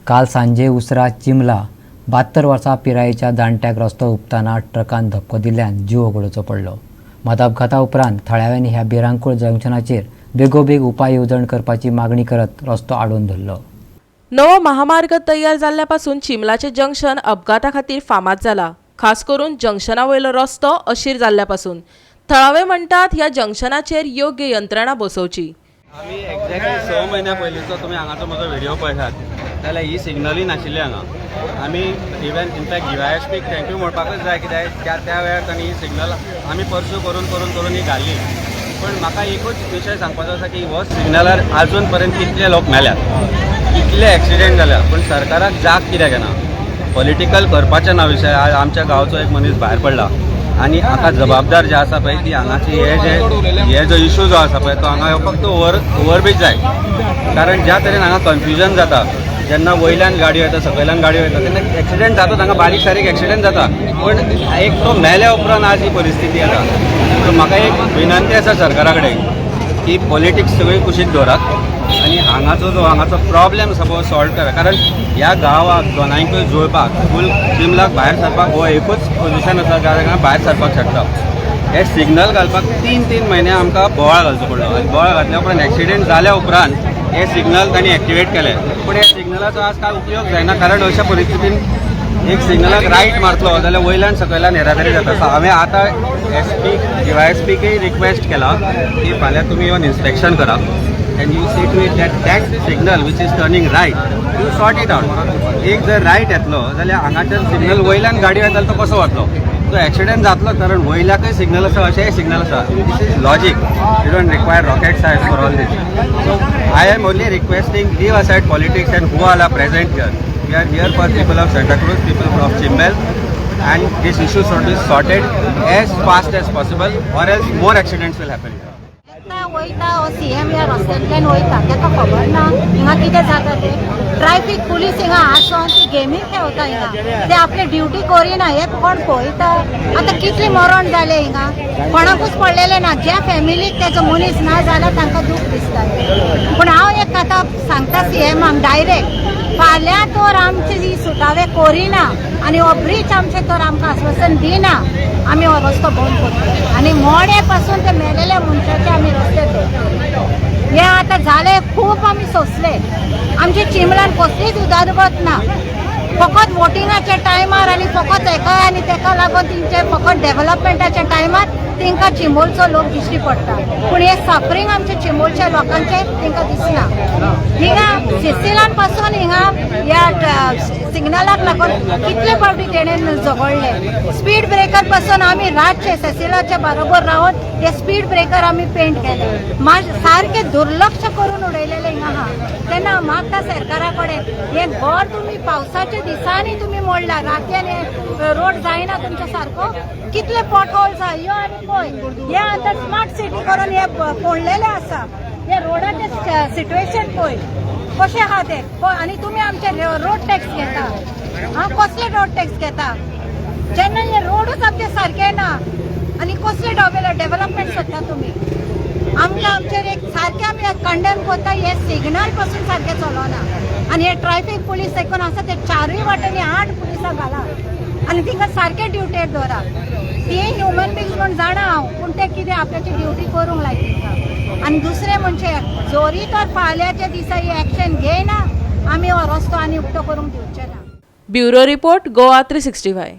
काल सांजे उसरा चिंबला 72 वर्सां पिरायेच्या जाणट्याक रस्तो हुपतना ट्रकान धपको दिल्ल्यान जीव वगडोवचो पडलो. मात अपघाता उपरांत थळाव्यांनी ह्या भिरांकूळ जंक्शनाचेर बेगोबेग उपाय येवजण करपाची मागणी करत रस्तो आडोवन धरलो. नवो महामार्ग तयार जाल्ल्या पासून चिंबलाचें जंक्शन अपघाता खातीर फामाद जाला. खास करून जंक्शना वयलो रस्तो अशीर जाल्ल्या पासून. थळावे म्हणटात, ह्या जंक्शनाचेर योग्य यंत्रणा बसोवची. आमी एक्झॅक्टली 6 म्हयन्या पयलींचो तुमी हांगाचो म्हजो व्हिडिओ पळयतात जाल्यार ही सिग्नलूय नाशिल्ली हांगा. आमी इवन इनफॅक्ट डीवायएसपीक thank you म्हणपाकच जाय, कित्याक त्या त्या वेळार तांणी ही सिग्नल आमी परस्यू करून करून करून ही घाल्ली. पण म्हाका एकूच विशय सांगपाचो आसा की हो सिग्नलार आजून पर्यंत कितले लोक मेल्यात, कितले एक्सिडेंट जाल्या, पूण सरकाराक जाग कित्याक येना? पॉलिटिकल करपाचें ना विशय. आज आमच्या गांवचो एक मनीस भायर पडला आनी हाका जबाबदार जे आसा पळय ती हांगाची हे जे हे जो इशू जो आसा पळय, तो हांगा फक्त ओव्हरब्रीज जाय, कारण ज्या तरेन हांगा कन्फ्युजन जाता, जेन्ना वयल्यान गाडयो येता, सकयल्यान गाडयो येता, तेन्ना एक्सिडेंट जाता. हांगा बारीक सारीक एक्सिडेंट जाता, पण एक तो मेल्या उपरांत आज ही परिस्थिती येता. सो म्हाका एक विनंती आसा सरकारा कडेन की पॉलिटिक्स सगळी कुशीक दवरात आनी हांगाचो जो हांगाचो प्रॉब्लेम आसा पळय, सॉल्व करा, कारण ह्या गांवाक दोनांयकूय जुळपाक, फूल चिंबलाक भायर सरपाक हो एकूच पोजिशन आसा ज्या जाग्यार भायर सरपाक शकता. हे सिग्नल घालपाक 3-3 म्हयने आमकां बोवाळ घालचो पडलो आनी बोवाळ घातल्या उपरांत, एक्सिडेंट जाल्या उपरांत हे सिग्नल तांणी एक्टिवेट केले. पूण ह्या सिग्नलाचो आज काय उपयोग जायना, कारण अशा परिस्थितीन एक सिग्नलाक रायट मारतलो जाल्यार वयल्यान सकयल्यान येरादारी जाता. सो हांवें आतां एसपी, डीवायएसपीकय रिक्वेस्ट केला की फाल्यां तुमी येवन इन्स्पेक्शन करा and you see to it that that signal which is turning right, you sort it out. एक जर रायट येतलो जाल्यार हांगाच्यान सिग्नल वयल्यान गाडी येता तो कसो वतलो? तो एक्सिडेंट जातलो, कारण वयल्याकय सिग्नल आसा, अशेंय सिग्नल आसा. This is logic. You don't require rocket science for all this. So I am only requesting, leave aside politics and who all are present here. We are here for people of Santa Cruz, people of Chimbel, and this issue should be sorted as fast as possible or else more accidents will happen here. येता वयता हो CM ह्या रस्त्यांतल्यान वयता, ताका खबर ना हिंगा कितें जाता तें? ट्रॅफिक पुलीस हिंगा आसोन ती गेमी खेळता हिंगा. ते आपली ड्युटी करिना हे कोण पळयता? आतां कितले मरण जाले हिंगा, कोणाकूच पडलेलें ना. ज्या फॅमिलीक तेजो मनीस ना जाल्यार तांकां दूख दिसता. पूण हांव एक आतां सांगता सीएमाक डायरेक्ट, फाल्यां तर आमचे ही सुटावे करिना आनी हो ब्रीज आमचे तर आमकां आश्वासन दिना, आमी हो रस्तो बंद करतले आनी मोडे पासून ते मेलेल्या मनशाचे आमी रस्ते धरतले. हे आतां जालें, खूब आमी सोंसले. आमच्या चिंबलान कसलीच उदरगत ना. फकत वोटिंगाच्या टायमार आनी फकत हेका आनी तेका लागून तेंचे फकत डेव्हलपमेंटाच्या टायमार तेंकां चिंबोलचो लोक दिश्टी पडटा, पूण हे सफरींग आमच्या चिंबोलच्या लोकांचे तेंकां दिसना. हिंगा सिसिलान पासून हिंगा ह्या सिग्नलाक लागून कितले फावटी तेणेन झगडले. स्पीड ब्रेकर पासून आमी रातचे सेसिलाच्या बरोबर रावन हे स्पीड ब्रेकर आमी पेंट केले. मात सारके दुर्लक्ष करून उडयलेले हिंगा आहा. तेन्ना हांव मागता सरकारा कडेन, हें घर तुमी पावसाच्या दिसांनी तुमी मोडला, रातयान हे रोड जायना तुमच्या सारको. कितले पोटहोल्स आहा, यो आनी पळय. हे आतां स्मार्ट सिटी करून हे फोडलेले आसा. हे रोडाचे सिट्युएशन पळय कशें आहा तें. आनी तुमी आमचे रोड टॅक्स घेता. हा, कसले रोड टॅक्स घेता जेन्ना हे रोडूच आमचे सारके ना? आनी कसले डेव्हलपमेंट सोदता तुमी? आमकां आमचेर एक सारकें आमी कंडेम करता. हे सिग्नल पासून सारकें चलना आनी हे ट्रॅफिक पुलीस देखून आसा ते चारूय वाटेंनी आठ पुलिसां घाला आनी तिंका सारके ड्युटेर दवरा. ती ह्युमन बिंग्स म्हण जाणा हांव, पूण ते कितें आपल्याची ड्युटी करूंक लाय तिंकां. आनी दुसरें म्हणजे जोरी तर फाल्यांच्या दिसा ही एक्शन घेयना, आमी हो रस्तो आनी उक्तो करूंक दिवचे ना. Bureau report, Goa 365.